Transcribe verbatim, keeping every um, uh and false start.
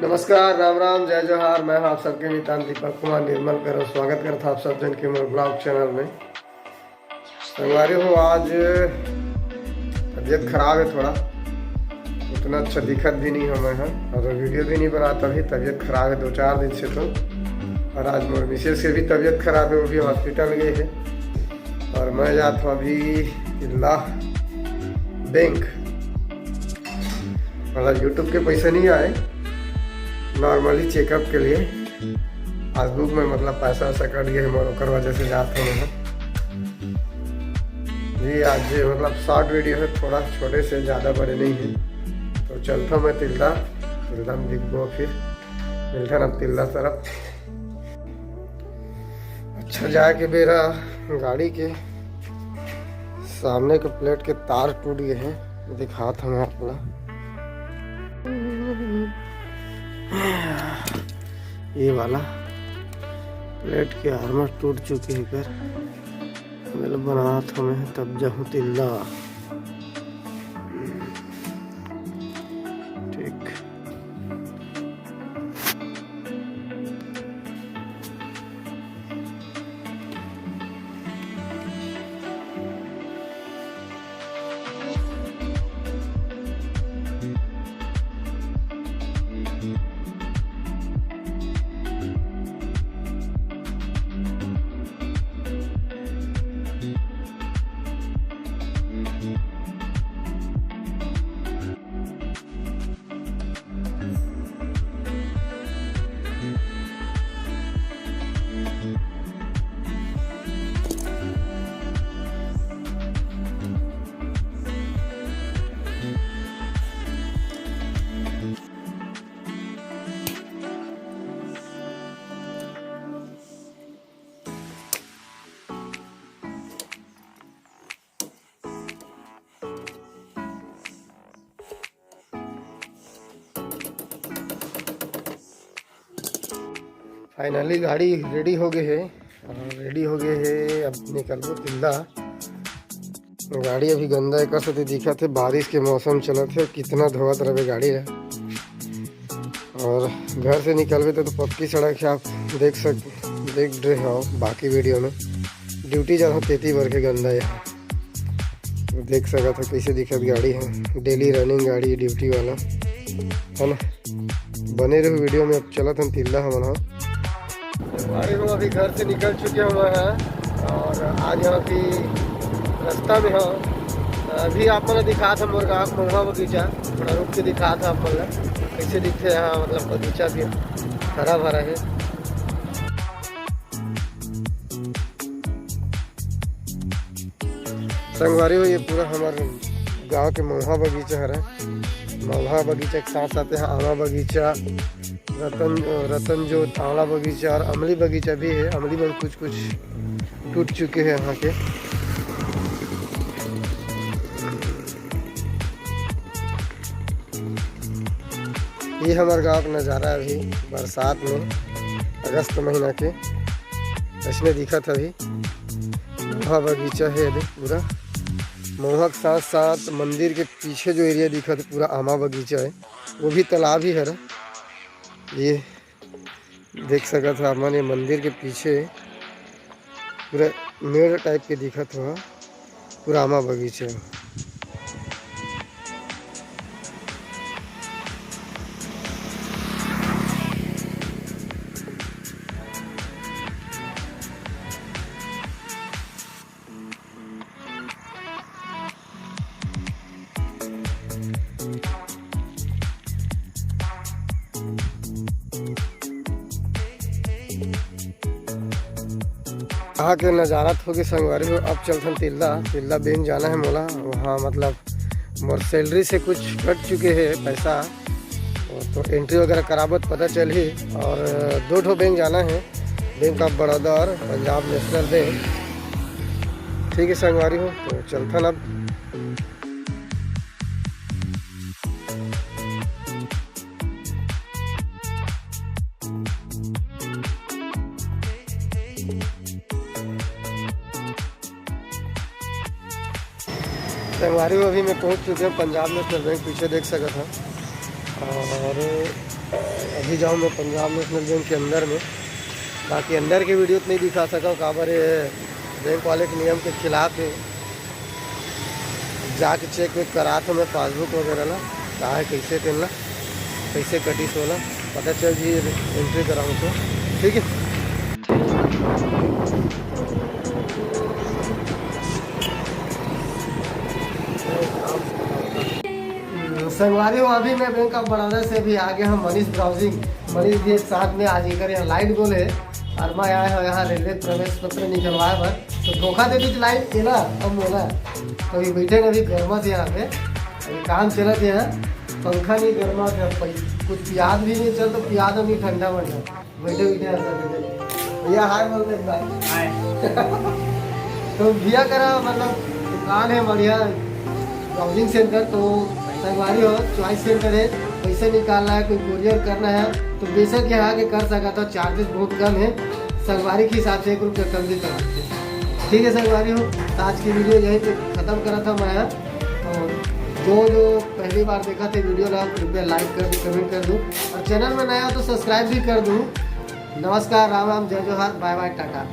नमस्कार, राम राम, जय जोहार। मैं हूं आप सबके मितान दीपक कुमार निर्मल करो। स्वागत करता आप सब जन के मोर ब्लॉग चैनल में। संगवारी हो, आज तबीयत खराब है थोड़ा, उतना अच्छा दिखत भी नहीं हूं मैं ह, और वीडियो भी नहीं बनाता अभी, तबीयत खराब है दो चार दिन से तो। और आज मोर मिसेज के भी तबीयत खराब है, वो भी हॉस्पिटल गए है। और मैं जात हूं अभी तिल्दा बैंक, मतलब YouTube के पैसा नहीं आए, नॉर्मली चेकअप के लिए। पासबुक में मतलब पैसा वैसा कट गया है, मोर ओकर वजह से जात हूं मैं। जी, आज ये मतलब शॉर्ट वीडियो है, थोड़ा छोटे से, ज़्यादा बड़े नहीं है। तो चलता हूं मैं तिल्दा, तिल्दा में दिखबो, फिर मिलता ना तिल्दा तरफ। अच्छा, जाए के बेरा गाड़ी के सामने के प्लेट के तार टूट गए हैं, दिखात हूं मैं आप ला। ये वाला प्लेट के आर्मर टूट चुके हैं, कर मतलब बनात हूं मैं, तब जाहूं तिल्दा। ठीक। फाइनली गाड़ी रेडी हो गए है, रेडी हो गए है। अब निकलबो तिल्दा। गाड़ी अभी गंदा एकर सेती दिखत है, बारिश के मौसम चलत है, कितना धोवत रहे गाड़ी है। और घर से निकलबे तो, तो पक्की सड़क है, आप देख सक देख रहे हो बाकी वीडियो में। ड्यूटी जाना तेती भर के गंदा है, देख सकत हो कैसे दिखत गाड़ी है, डेली रनिंग गाड़ी ड्यूटी वाला है ना। बने रहो वीडियो में। अब चलत हम तिल्दा हमन ह। अरे वो अभी घर से निकल चुके हुए हैं और आज यहाँ की रास्ता में हम अभी आप मन ला दिखात हन मोर गाँव के महुआ बगीचा। थोड़ा रुक के दिखात हन आप मन ला कैसे दिखथे यहाँ, मतलब बगीचा भी हरा भरा है। संगवारी हो, ये पूरा हमार गांव के महुआ बगीचा हरे। महुआ बगीचा के साथ साथ यहाँ आमा बगीचा, रतन रतन जो आंवला बगीचा और अमली बगीचा भी है। अमली में कुछ कुछ टूट चुके हैं यहाँ के। ये हमार गांव का नज़ारा अभी बरसात में, अगस्त महीना के, ऐसने दिखत अभी। महुआ बगीचा है अभी पूरा। महुआ के साथ साथ मंदिर के पीछे जो एरिया दिखत है पूरा आमा बगीचा है, वो भी तालाब ही हरे। ये देख सकत हो आप मन, ये मंदिर के पीछे पूरा मेड़ टाइप के दिखत हो, पूरा आमा बगीचा। यहाँ के नज़ारा तो होगे संगवारी हो। अब चलथन तिल्दा। तिल्दा बैंक जाना है मोला, वहाँ मतलब मोर सैलरी से कुछ कट चुके हैं पैसा, तो एंट्री वगैरह कराबो तो पता चलही। और दो ठो बैंक जाना है, बैंक ऑफ बड़ौदा और पंजाब नेशनल बैंक। ठीक है संगवारी हो, तो चलथन अब। संगवारी हो, अभी मैं पहुंच चुके हैं पंजाब नेशनल बैंक, पीछे देख सकत हो। और अभी जाऊँ मैं पंजाब नेशनल बैंक के अंदर में, बाकी अंदर के वीडियो तो नहीं दिखा सकूँ, काबर ये बैंक वाले के नियम के खिलाफ है। जाके चेक वेक करात हूँ मैं पासबुक वगैरह ला, का है, कैसे तेन ला, कैसे कटिस ओला पता चल जी, एंट्री कराऊँ तो। ठीक है। संगवारी हो, अभी मैं बैंक ऑफ बड़ौदा से भी आ गया हूँ मनीष ब्राउजिंग। मनीष भी एक साथ में आज इकर यहाँ लाइन गोल है और मैं आया हूँ यहाँ रेलवे प्रवेश पत्र निकलवाए बर। तो धोखा दे दीजिए लाइन एला, अब मोला। तो ये बैठे ना अभी गर्मा से यहाँ पे, अभी काम चला थे यहाँ, पंखा नहीं गर्मा था, पै- कुछ प्याज भी नहीं चल तो प्याज अभी ठंडा बन जाता। बैठे बैठे ऐसा बैठे। भैया हाय बोल दे एक बार। हाय। तो भैया करा मतलब दुकान है बढ़िया ब्राउजिंग सेंटर, तो संगवारी हो चॉइस सेंटर है, पैसे निकालना है, कोई कुरियर करना है तो बेशक यहाँ के कर सकता था, चार्जेस बहुत कम है, संगवारी के हिसाब से एक रुपया कम भी कर सकते हैं। ठीक है संगवारी हो, तो आज की वीडियो यहीं पे खत्म करा था मैं। तो जो जो पहली बार देखा थे वीडियो ला, कृपया लाइक कर दो, कमेंट कर दो और चैनल में नया हो तो सब्सक्राइब भी कर दो। नमस्कार, राम राम, जय जोहार, बाय बाय, टाटा।